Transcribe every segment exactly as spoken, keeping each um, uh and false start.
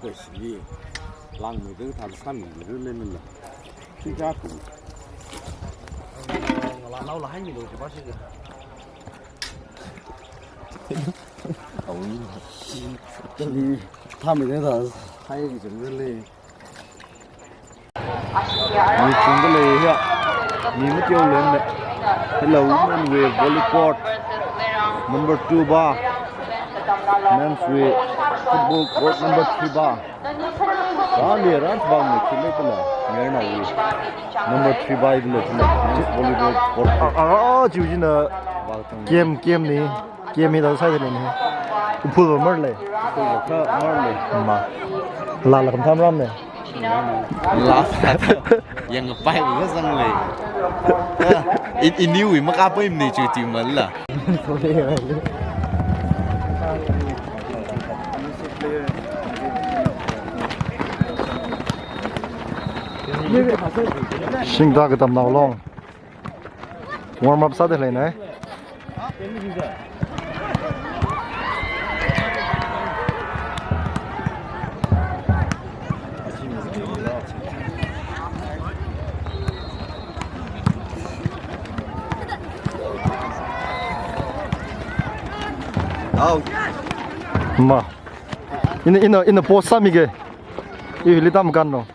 Koi si lang mi deng thar san mi deng le ni la. Chi ja tu. Ngala nau la hai mi lo chi ba si. Au ni. Chi tham mi deng thar hai ki jeng le. Mi chungda lei hiya. Mi mateo leng le. Hello, women with volley court. Number two ba. Men's with football court number three ba. Rāli rān bang mi chile pala. Merna wi. Number three ba ile chile. Men's volleyball court. Ah, ah, chiu jina. Game, game ni. Game hi da sai de ni. Uphul ba mar le. Uphul ba kha mar le. Ma. La la kam tham ram ne. La sa ta. Yang pai bu zang le. Ah, in, in niu ma ka pai ni chu ti mal la. Singda katam nao long. Warm up sāda lei nai. Au. Ma. Ina, ina, ina post sāmi ke. Iwuili tamkhuino.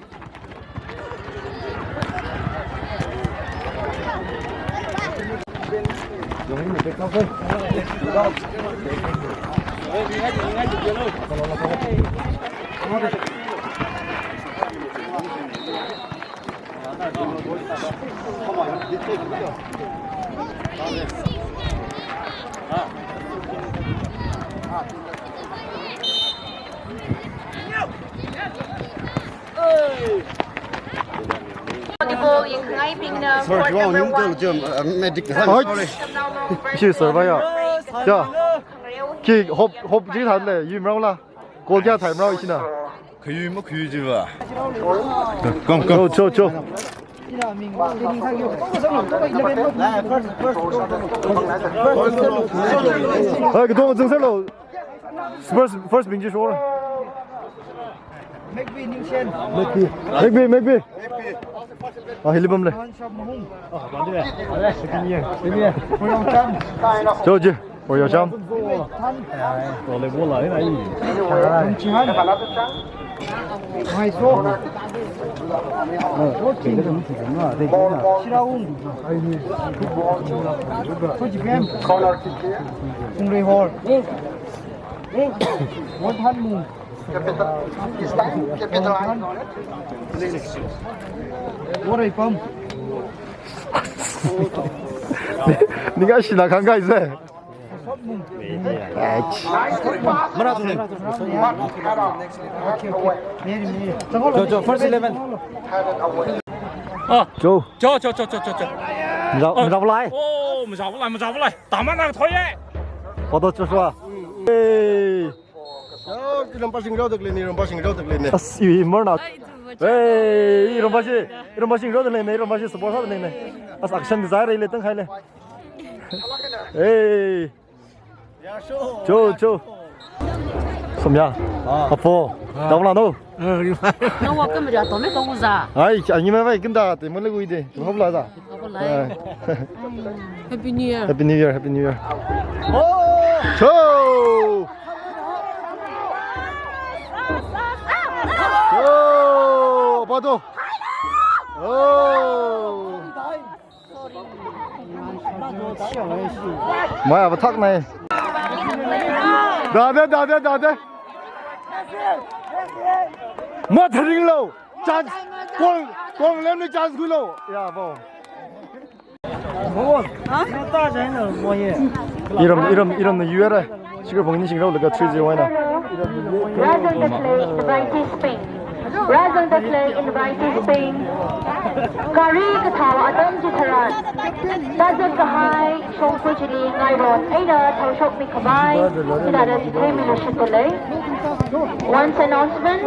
Volleyball yangkhangaibingna court number one. Sorry. Ishi serve ya. Ya. Ki hop, hop ji than le, yumrao la. Goal kayā thāimrao ishina. Khayui ma khayui jiva. Come, come. Cho, cho, cho. Hai, kadong zang salo. First, first bing ji shor. Mekbi, Ningshen. Mekbi. Mekbi, Mekbi. Ah, hili bam le. Happy New Year. Happy New Year. Cho ji. Oyo cham. Volleyball la, ina i. Chihan. Maiso. Shiraung. Kojipem. Sungrei Hall. Wonphanmung. Capital, this time, capitalize on it. Wareipam. Ninga shina khangai se. Nice pass. Mara tu, mara tu. Cho, cho, first eleven. Ah. Cho. Cho, cho, cho, cho, cho, cho. Mzao, oh, mzao lai. Oh, mzao lai, mzao lai. Tamana thoi ye. Photo Joshua. Hey. Yo, ki rampa sing rao tak le ni, rampa sing rao tak le ni. As, i, i, mona. Hey, i rampa si, i rampa sing rao tak le ni, i rampa si support tak le ni. As action desire le tang khai le. Hey. Cho, cho. Somya. Ah. Apo. Ah. Dawla no. Nang wa kamri ato me kong uza. Ai, anyi mai mai kinda te mo le gui de. Hop la da. Ako lai. Ah. Happy New Year. Happy New Year, Happy New Year. Oh! Cho! Cho! Pato. Oh! Mai aba thak nai. Dade, dade, dade. Ma tharing lo. Chance. Kong, kong lem ni chance khui lo. Ya, bo. Iram, iram, iram na U R A. Shikar phang ni sing rao laga three zero na. Razan Daklei invitees ping. Razan Daklei invitees ping. Gari kathao atam chitharan. Tazat kahai shongfa chili ngairon eina thaoshok mi khavai. Chithāda chithei mi lushit dalei. Once announcement.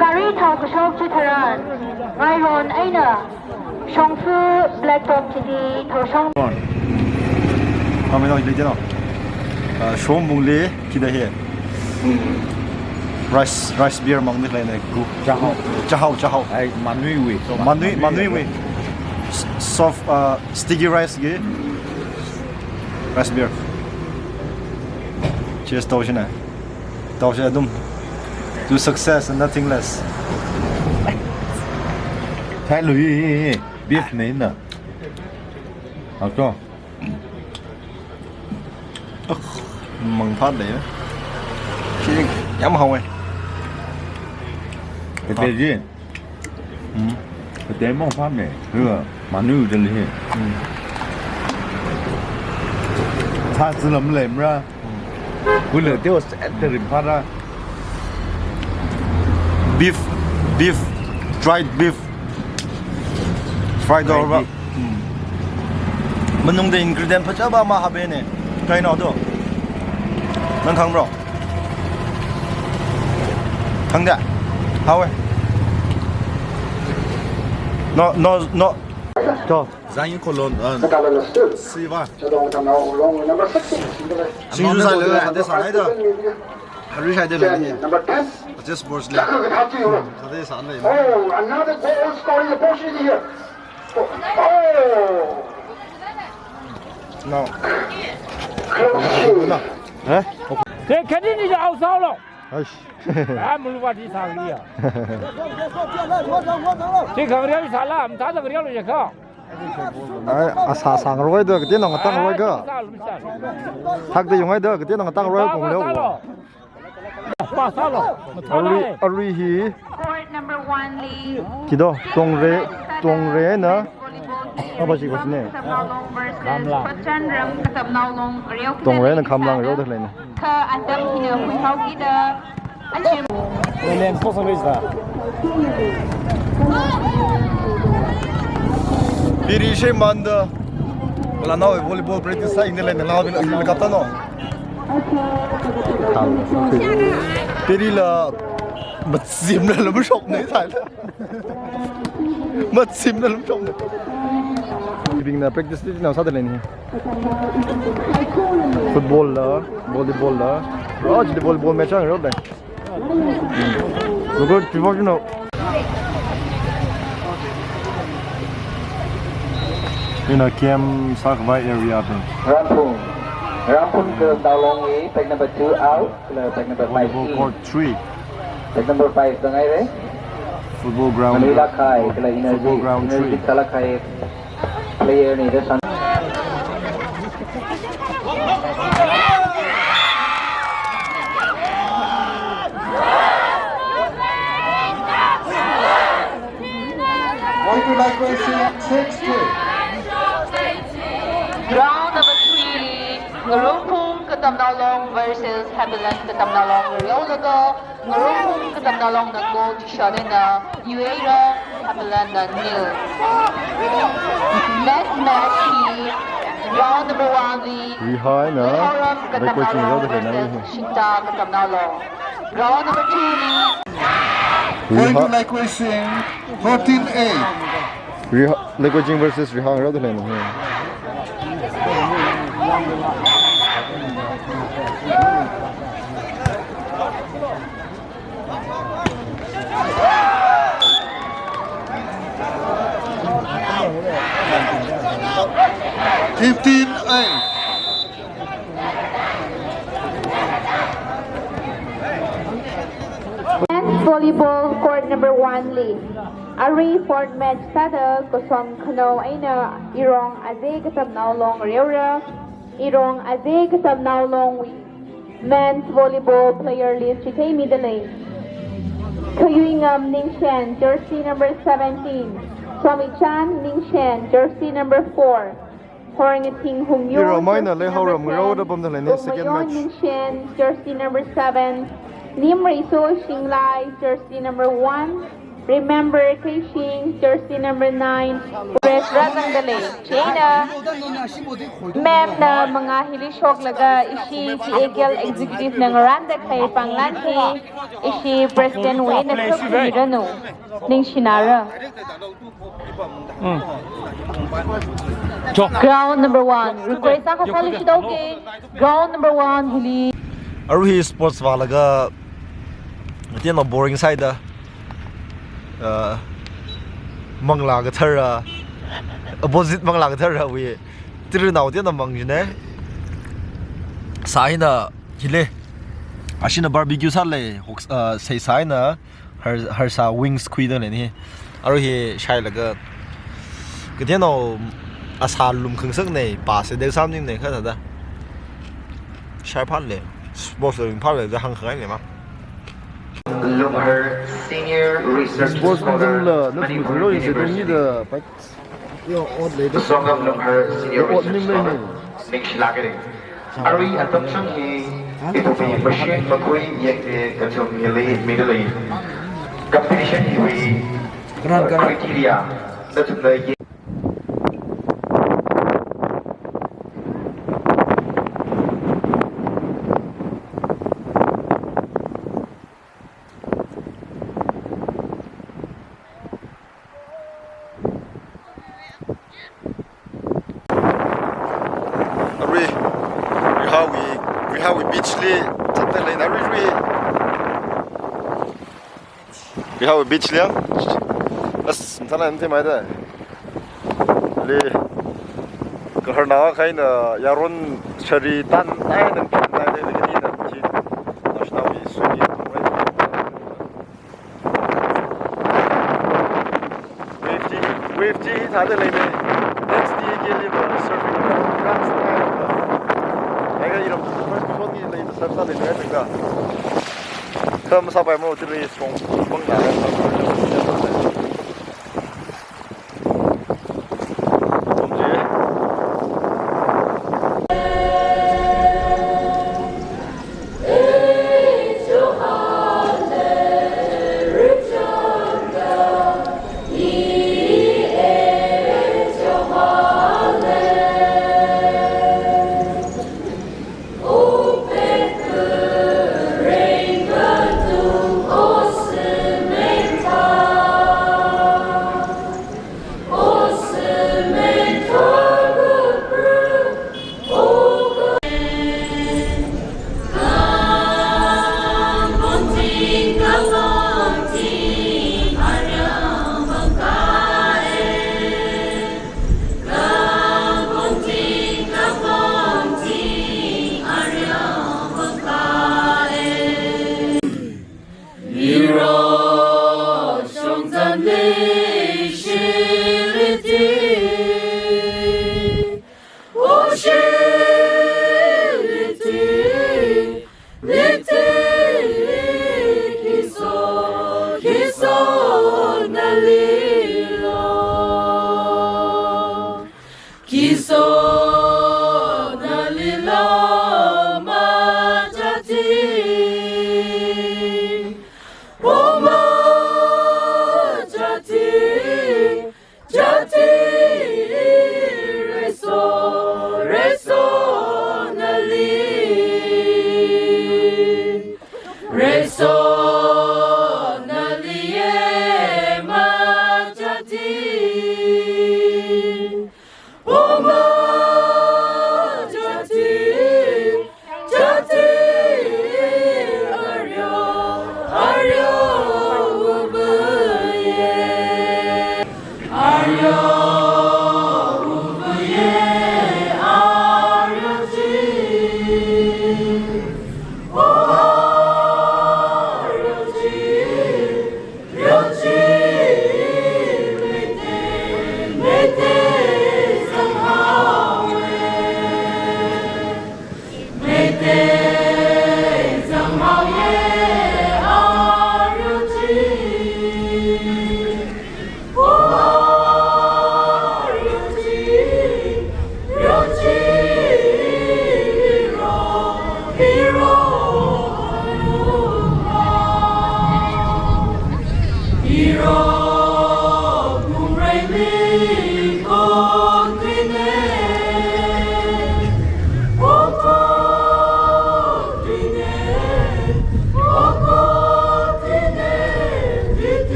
Gari thao kashok chitharan, ngairon eina, shongfa blacktop chili thaoshok. Kamei dong, dong, dong. Uh, Shomungli kida hi. Rice, rice beer mang ni lai na gu. Chahao. Chahao, chahao. Ai, manuiwui. Manui, manuiwui. S-, soft, uh, sticky rice gi. Rice beer. Cheers, tau shina. Tau shi adum. To success and nothing less. Thai lui, beef nei na. Hao to. Ugh, mangphat lei. Shi yam haowe. Pete ji. Hmm. Pete mangphat me. Hua, manu dali. Hmm. Cha zilam lei mra. Hmm. Kule teo set rim phara. Beef, beef, dried beef. Fried over. Fried beef. Hmm. Manungda ingredient phachāva ama hape ne. Kaina do. Nang khang bro. Khangda. Haowe. No, no, no. To. Zangi kolon, uh, siva. Singju sai le, ade sa lai da. Hari sai de le. Number ten. Just sports le. Sa de sa le. Oh, another goal scoring opportunity here. Oh. No. Close. No. Eh? Te kadi ni au sao lo. Aish. Ah, mulu ba di sang liya. Te kang riya sala, am ta da riya lo ya ka. Ai, asa sangroi da, kati nang tang roi ka. Thak da yung ai da, kati nang tang roi kong leo. Arui, arui hi. Court number one li. Kido, Tongre, Tongre na. Apa sih kosne? Khamlang. Tongre na Khamlang roi da le na. Kha atam hina huihao kida. Achim. Leng kosang roi sa. Piri shimānda. Lanao volleyball practice sāi ni le na lao bin kap ta no. Piri la machim la lumshok ni thai la. Machim la lumshok ni. Bing na practice ni na sāda le ni. Football la, volleyball la. Oh, jadi volleyball match ang rode. Look at people, you know. In a camp, Sakvai area thing. Ramphun. Ramphun katamnao long i, pack number two out, kala pack number five volleyball in. Court three. Pack number five tang ai re. Football ground. Manila Khai, kala energy, football ground energy three. Kala Khai. Player ni da san. Going to like six two. Round number three, Ngarumphung katamnao long versus Happyland katamnao long. Reolaga Ngarumphung katamnao long na goal chi shot eina U A ra, Happyland na nil. Next match hi round number one li Rihai na Rihauram katamnao long versus Shingta katamnao long. Round number two li Rihai. Going to like fourteen A. Riha-, Lekwajing versus Rihang rau da lei na. Fifteen A. Men's volleyball court number one li. Arui fourth match sāda Kosom Khanao eina Irong Aze katamnao long reora, Irong Aze katamnao long wui men's volleyball player list chithei mida lei. Khayuingam Ningshen, jersey number seventeen. Somichan Ningshen, jersey number four. Horngathing Hungyong, Irong maina jersey number ten. Leihauram rau da pamda lei ni second match. Romayon Ningshen, jersey number seven. Nimreiso Shinglai, jersey number one. Remember Keishing, jersey number nine. Press razang da lei. Chieina ma'am na manga hili shoklaga ishi T A K L executive na ngaranda khai panglan hi ishi president wui na khumiranu. Ningshinara. Mm. Cho. Ground number one. Request sākha sāli shidoge. Ground number one hili. Arui hi sports vālaga tena boring sāhaida. Uh, manglā kathara, opposite manglā katharawui tirinao tena mang jine. Sāhina hili. Ashina barbecue sālei, hoks-, uh, seisāhina har, harsā wings khuida leini. Arui hi shailaga kathānao asā lum khangasakne, pāse dek samningne kha thāda. Shaiphāle, sports ringphāle da hāngkhangaine ma. Lunghar Senior Research Sports Scholar, zingla, na Manipur zinglo yin se University. Tungni da, pa- Songam Lunghar Senior Research Scholar, ningshilākre. Arui atam chang hi, ithumwui machine makhui yangte kathum hili midalei. Competition hiwui, uh, criteria, nathumna ye- Arui, Rihaowui, Rihaowui beach li zatda leina arui, arui. Rihaowui beach li ya. As, mthala mte maida. Li, kaharnao kahaina yaron shari tan, ai, nang tan, ai, nang tan, ai, nang tan. National Swimming. Wave chi, wave chi hi thāda leine. Next day kali va surfing class na. Ai ka iram first before ni leine surf sāda leine ka. Kha masāpai mo tiri strong bang na.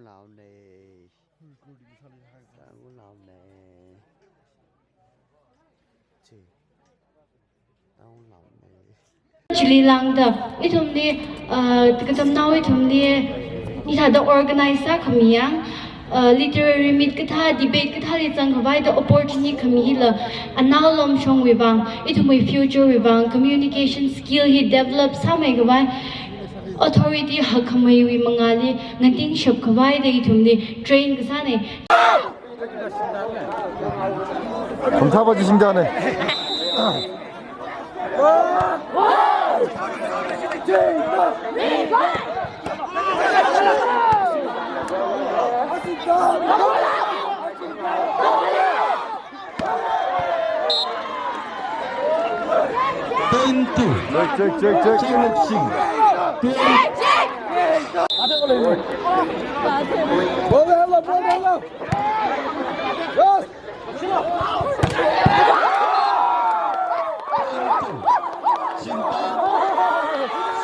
Laone. Tanglaone. Chi. Tanglaone. Chili lāngda, ithumli, uh, katamnao ithumli, hithāda organize sākhami yang, uh, literary meet kathā, debate kathāli zangkhavaida opportunity khami hila, anaolom shongwui vang, ithumwui future wui vang, communication skill hi develop sāmeikhavai, authority hakkhameiwui mangāli ngatingshap khavaida ithumli train kasāne. Khamathā pa chi shingdane. Ten two. Check, check, check, check. Check, check, check. Ten. Ball hello, ball hello. Yes.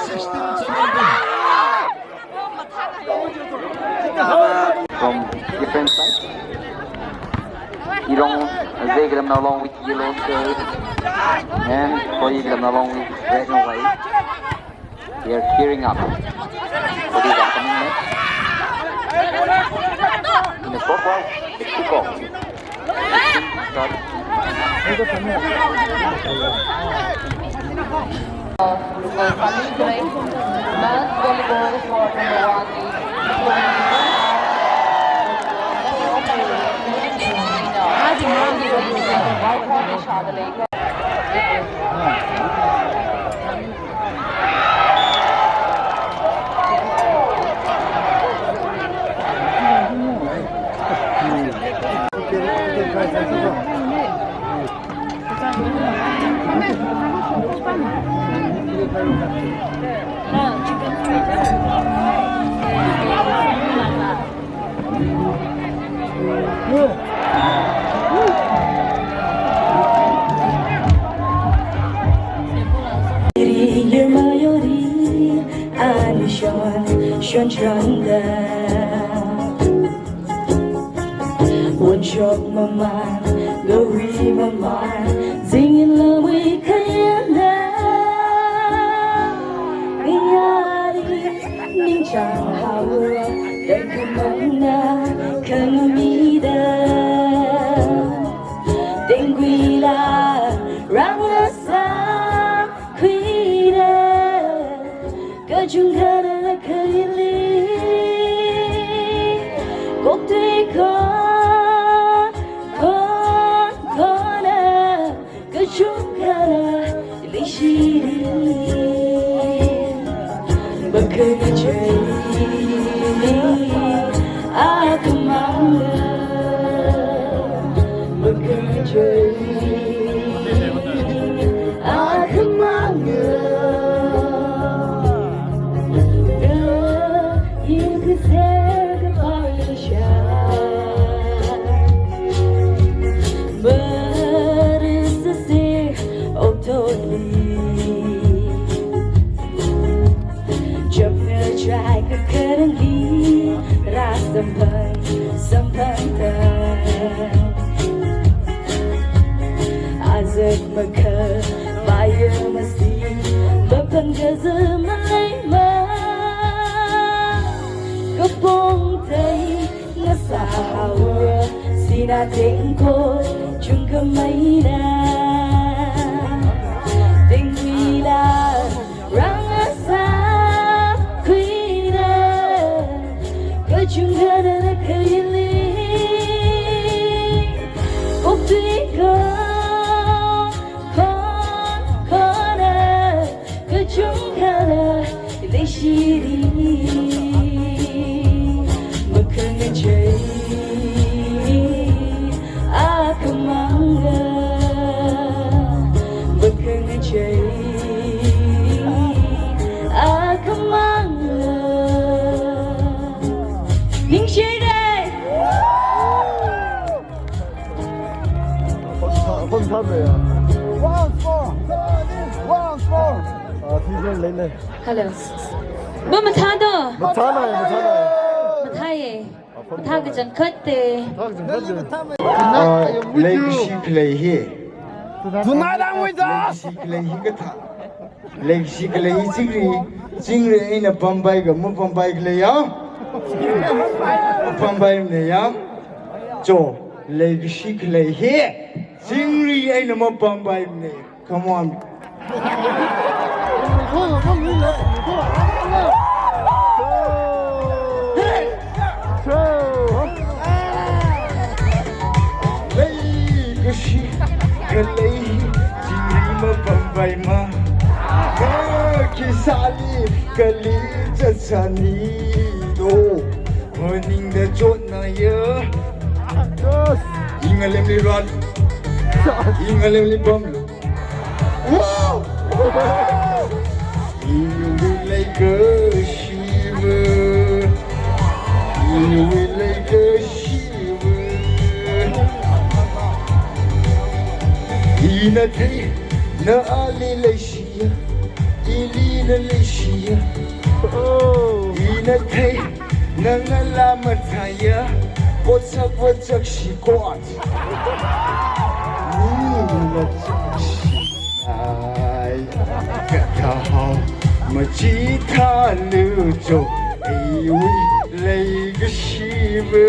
Sixteen seventeen. From different side. Irong Zay Katamnao along with yellow shirt and Boy Katamnao along with red and white. They are gearing up for this upcoming match. In the short while, the kickoff. Wonshok maman, gawi maman, zingin lamui kayana. Iyari ningchang hawa, dengkumangna kangmida. Dengwila rangasa khuida. Kachungkhana khaili koktui kon, kon, kona. Kachungkhana leishili bakhachaili akhamanga, bakhachaili akhamanga. Azak makha, vaya masi, maphang kaza malei ma. Kapong thei, ngasā hawa, sina tengko, chungkhameina. Tengwila, rangasa khuida, kachungkhana khaili koktui kon, kon, kona. Kachungkhana leishili makhangachei akhamanga, makhangachei akhamanga. Ningshire. Once more. Once more. Once more. Ah, teacher, lei, lei. Hello. Mamathādo. Mathānai, mathānai. Mathāye. Mathā kachangkhatta. Ah, leikashi khalei hi. Tonight I'm with us. Leikashi khalei hi kathā. Leikashi khalei hi chingri. Chingri eina pampai kha mapampai khalei ya. Mapampai ne ya. Cho, leikashi khalei hi. Chingri eina mapampai ne. Come on. Leikashi khalei chingri mapampai ma. Khi sāli kali chachani do. Phaningda chotna ya. Ingalemli rālu. Ingalemli pamlu. Wow! Iwui leikashiva, iwui leikashiva. Ina thei, na ali leishiya, ili na leishiya. Ina thei, na ngala mathāya, potsak potsak shikot. Ai, kathā hao, machithālu cho, iwui leikashiva.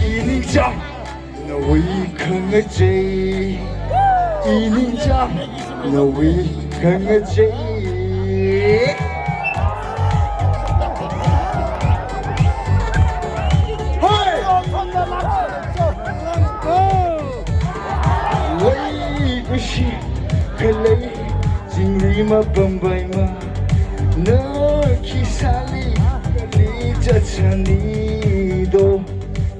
Iningchāng, nawui khangachei. Iningchāng, nawui khangachei. Hoi! Leikashi khalei chingri mapampai ma. Na khi sāli kali chachani do.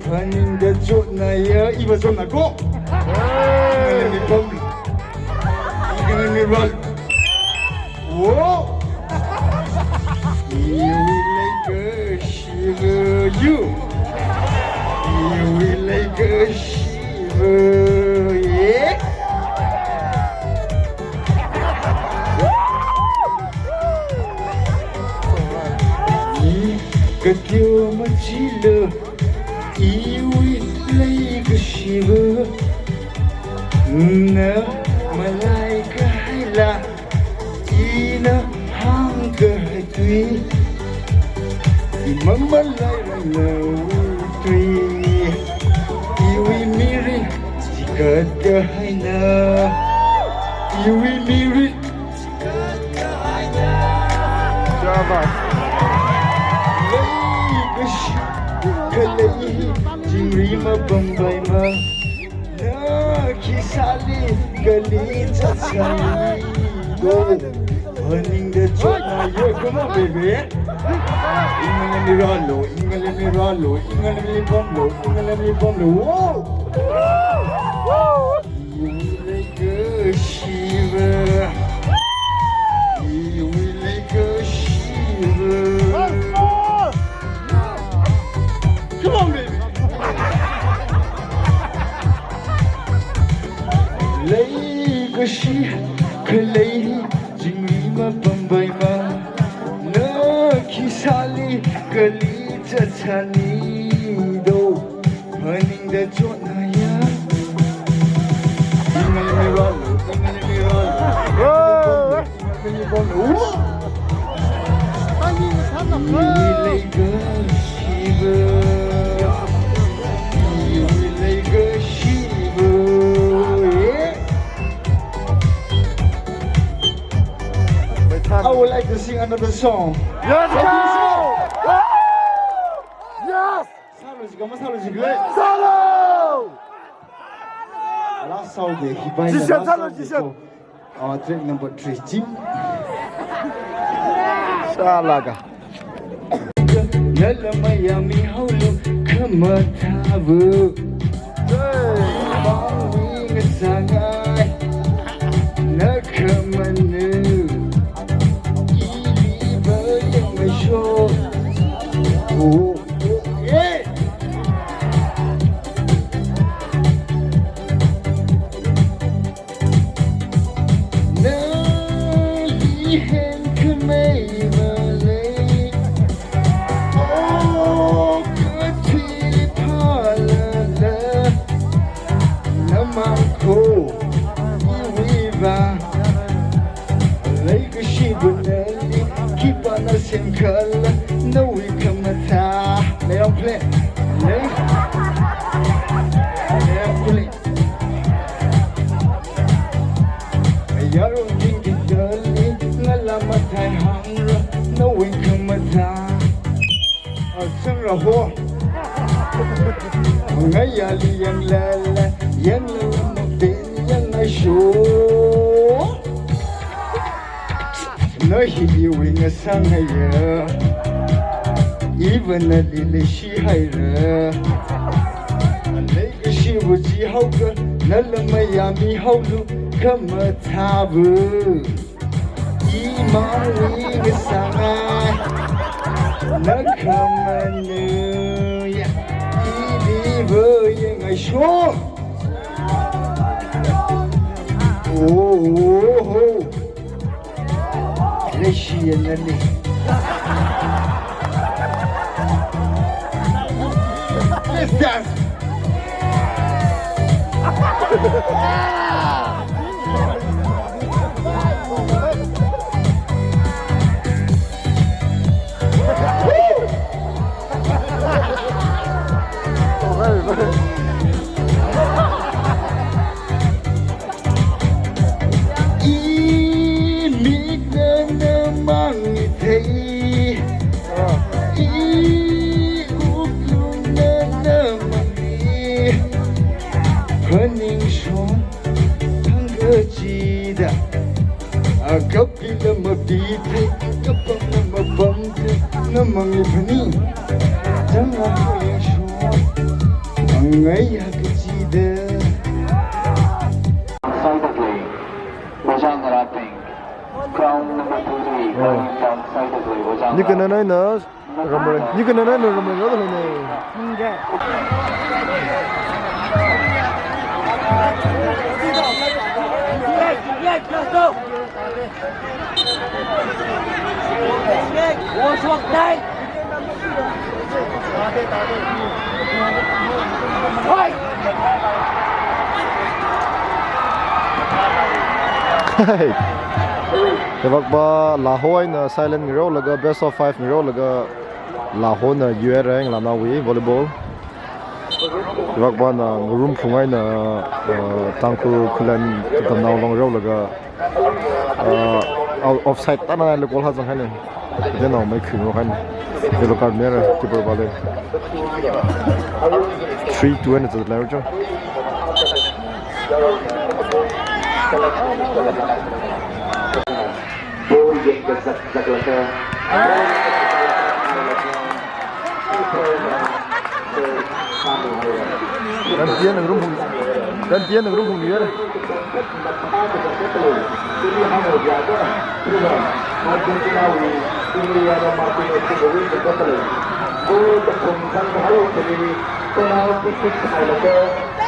Phaningda chotna ya, iva chotna ko. Ingalemli pamlu. Ingalemli rālu. Wo! Iwui leikashiva, you. Iwui leikashiva, yeah. I kateo machila, iwui leikashiva. Na malaikahaila, ina hāngkahai tui. I mamalairang nawui tui. Iwui mirin chikatkahaina. Iwui mirin Shabash. Leikashi khalei chingri mapampai ma. Na khi sāli kali chachani do. Phaningda chotna ya, come on, baby. Ingalemli rālu, ingalemli rālu, ingalemli pamlu, ingalemli pamlu. Whoa! Iwui leikashiva. Iwui leikashiva. Come on, baby. Leikashi khalei chingri mapampai ma. Na khi sāli kali chachani do. Phaningda chotna ya. Ingalemli rālu, ingalemli rālu. Whoa! Ingalemli rālu. Whoa! Iwui leikashiva. Iwui leikashiva. Yeah. I would like to sing another song. Let's go! Yes! Sālu jika, masālu jika. Sālu! Last song de, hibai na Jishan last sālu, song de, Jishan. So, uh, track number three, Jim. Sālaga. Nala mayami haolu khamathāva. Hey. Mawui ngasangai. Na khamanu. Ili bayang masho. Oh. Yaronbingli dali, ngalā mathāhāngra, nawui khamathā. Asang raho. Ngayāli yanglala, yanglala mabing, yangngaisho. Na hi iwui ngasāngaiya, iva nali leishihaira. Leikashiva chihaoka, nala mayāmihaolu, khamathāva. Imangwui ngasāngai, na khamanu ya, iliva yangngaisho. Oh, oh, oh. Leishiya nali. Let's dance. Imikna na mangithei, iwuklungna na mangli, phaningshong thangkachida, akapila mapithei, kapamna mapamthei, na mangi phani, changa yangsho, angaiya kachida. Side of lane. Bojang Ngaraping. Crown number two three. Oh. Coming from side of lane. Bojang Ngaraping. Ni kananaina ramre. Ni kananaina ramre. Ramre. Ramre. Hey. Hivakpa Lahona silent ngaraolaga best of five ngaraolaga Lahona U R N Lanawi volleyball. Hivakpana ngarumphung eina, uh, Tangkhul Khullen Katamnao long raolaga, uh, o-, offside tana eina goal hazang haina. Then now mai khui haina. Yellow card mira, keeper vale. Three two eina zatlei jo. Ball yangkazak zaklaga. Rantian ngarumphung. Rantian ngarumphung yar. Penalty kick hailaga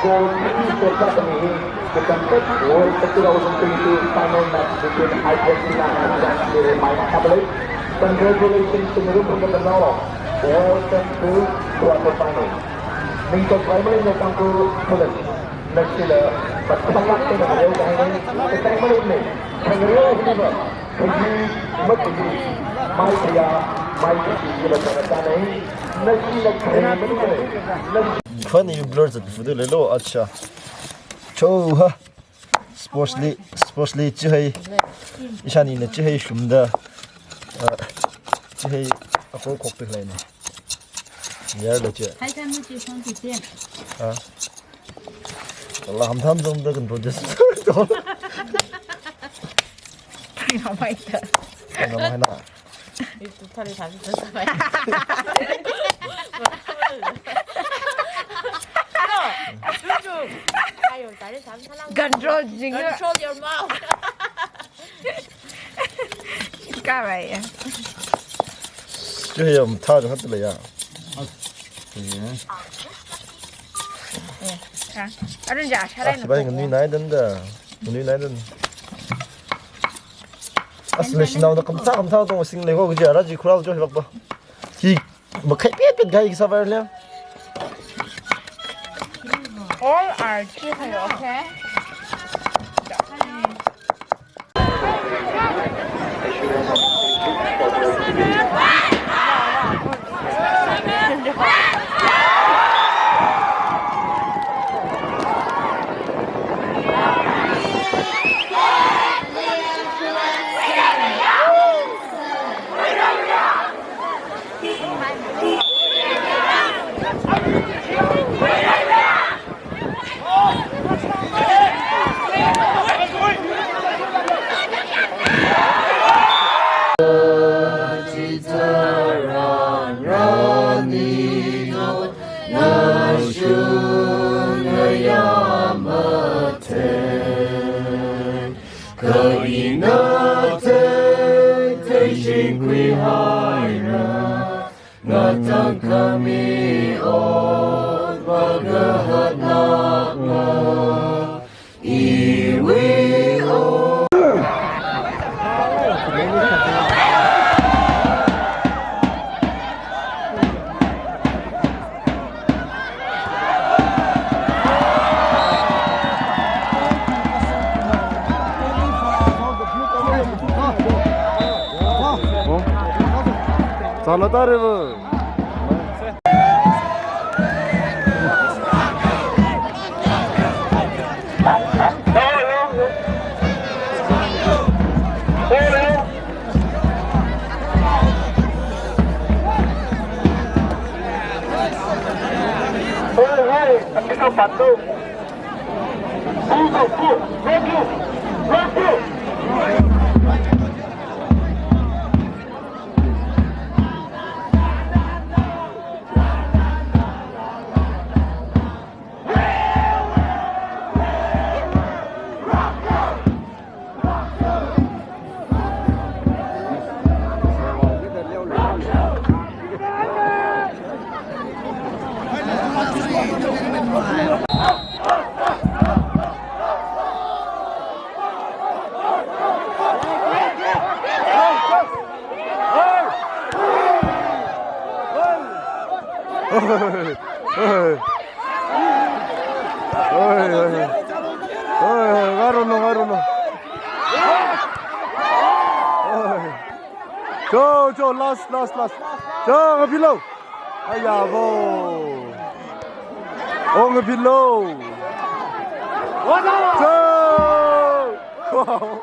goal kick score sākami hi. Katamtak World Cup two thousand twenty-two final match between Argentina and France li mai mathālei. Congratulations to Ngarumphung Katamnao. Welcome to quarter final. Ningtokpai malei Tangkhul Khullen. Nashila, but come back to the real time. The time malei. Khangareo hiniva. Khayi, makhayi. Mai kaya, mai kashi, yila chana chanai. Nashila, khayi, malei. Nashi- Khani blur zatfudu lelo, acha. Cho ha. Sports li, sports li chihai, ishānina chihai shumda, ah, chihai akor khokta leina. Yar da chi. Hai kan chi song chi chi. Ah. Wala ham tham zong da kan produce. Pino mai ta. Pino mai na. Control jing. Control your mouth. Kabai ya. Chi yam tha jong hat le ya. Arun ja sharai. Bai ngani nai dan da. Ngani nai dan. As le shinao da kamtha kamtha tong sing le ko ji ara ji khral jo hibak ba. Ki makhai pet pet gai ki sabar le. All are chicken, okay? Mi ot pakahatna iwi o. Zala tare va. Oi, oi, oi. Oi, oi, ngarono, ngarono. Oi. Cho, cho, last, last, last. Cho, ngapilo. Aya, bo. Oh, ngapilo. Cho. Wow.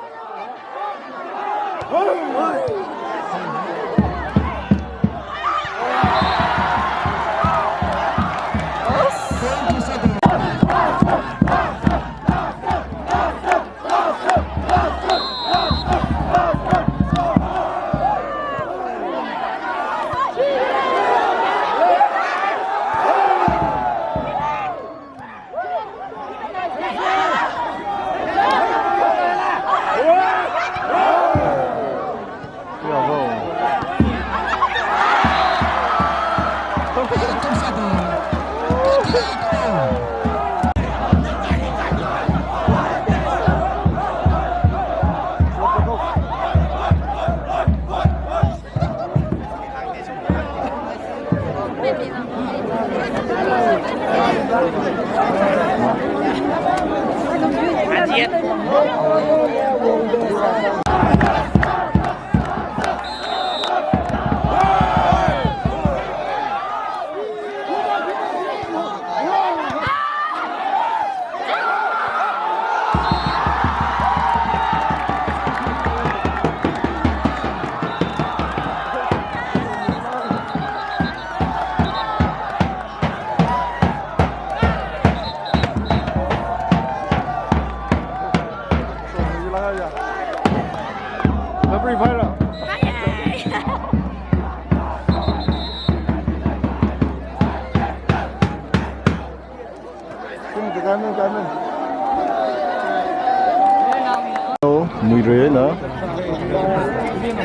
Hello, muire na.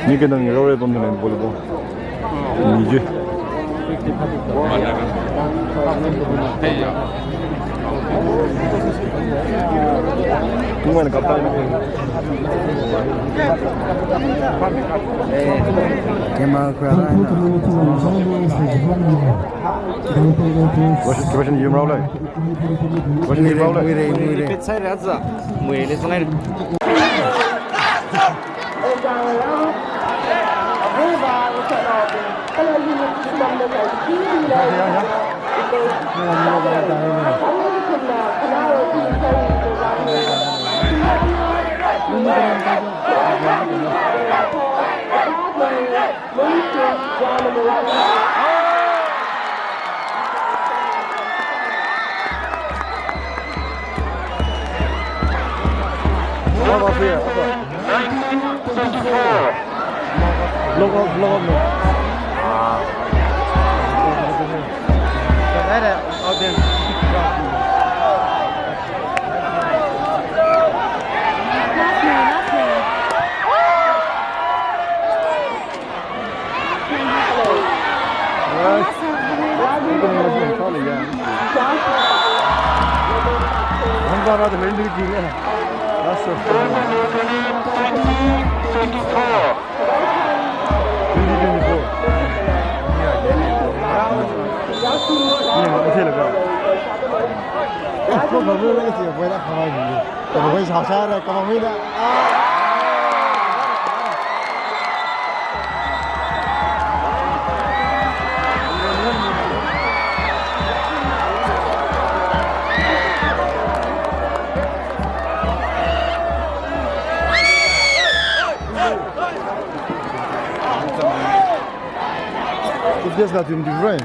Ni kenang ni rore pam na volleyball. Ni je. Tumana kapta. Camera kura na. Question, question yum rao lai. Question yum rao lai. Muire, muire, muire. Pet sai raza. Muire sanai. Log off, log off, log off. Hangkara the main duty, yeah. That's so funny. Twenty twenty-four. Yeah, okay, look out. If there's nothing different.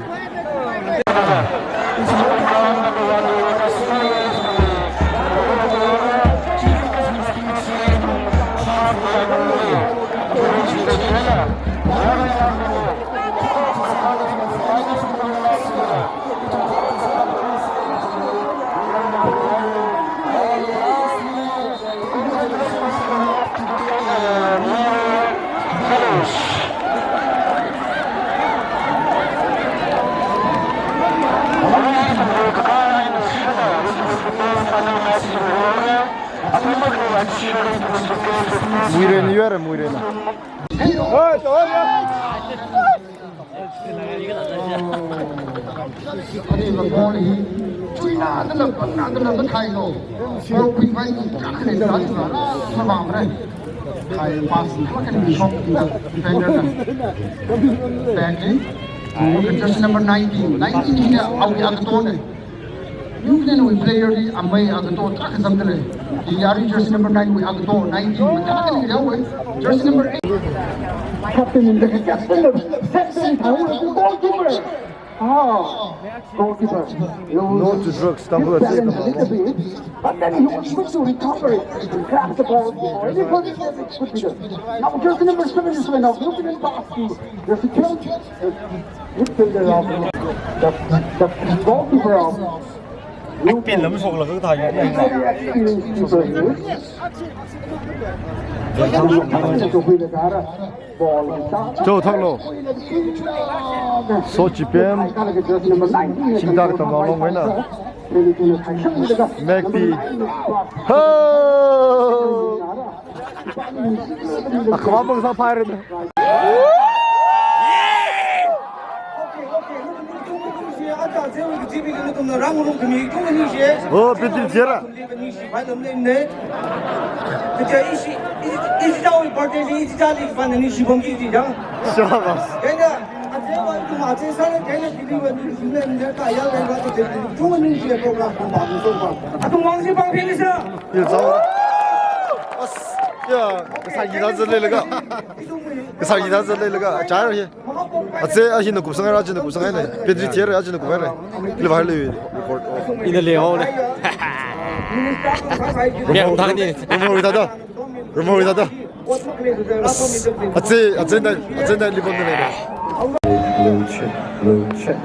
Muiren yuara, muiren. Ani la ball hi chuina dala bangna dala la khai lo. Ball pin bai ni ka khane da ni la la ma bang re. Khai pass ni ka kan shot ni da defender da. Back in. Look at jersey number nineteen. Nineteen hi awui agato ne. New Zealand wui player hi amei agato tarākha zangda lei. Hi yari jersey number nine wui agato, nineteen wui tarākha ni yao wui. Jersey number eight. Captain in the captain of section, goalkeeper. Ah, goalkeeper. No to drugs, tambu challenge a little bit, but then he was quick to recover it and grab the ball. Or any position it could be done. Now jersey number seven is one of New Zealand pass to jersey twelve. Midfielder of the, the, the goalkeeper of Pin lam shok la ka thai. Cho thang lo. So chi pem. Chingda ka tam long wena. Mekpi. Ho! Akhama bang sa phai rin. Oh, piti zera. Shabas. Ye zao. As, ya, kasā yida zat leilaga. Kasā yida zat leilaga. Achar ye. Atse, achina kupsang ra, achina kupsang ne. Pedri tier, achina kupsang ne. Kili bahar le record. Ina le ho ne. Romo, Romo ita da. Romo ita da. As, atse, atse na, atse na libon ne. Blue chip, blue chip.